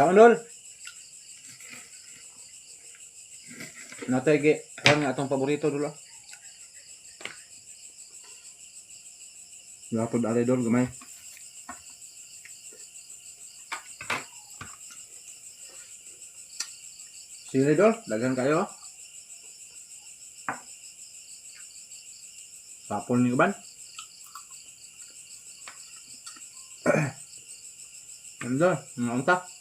Kaon, dol. Natay gi kuan nga atong paborito, dol, ah. Lapod ari, dol, gamay. Sili, dol, daghan kayo, ah. Sapol ni uban. Ano, dol, mga unta.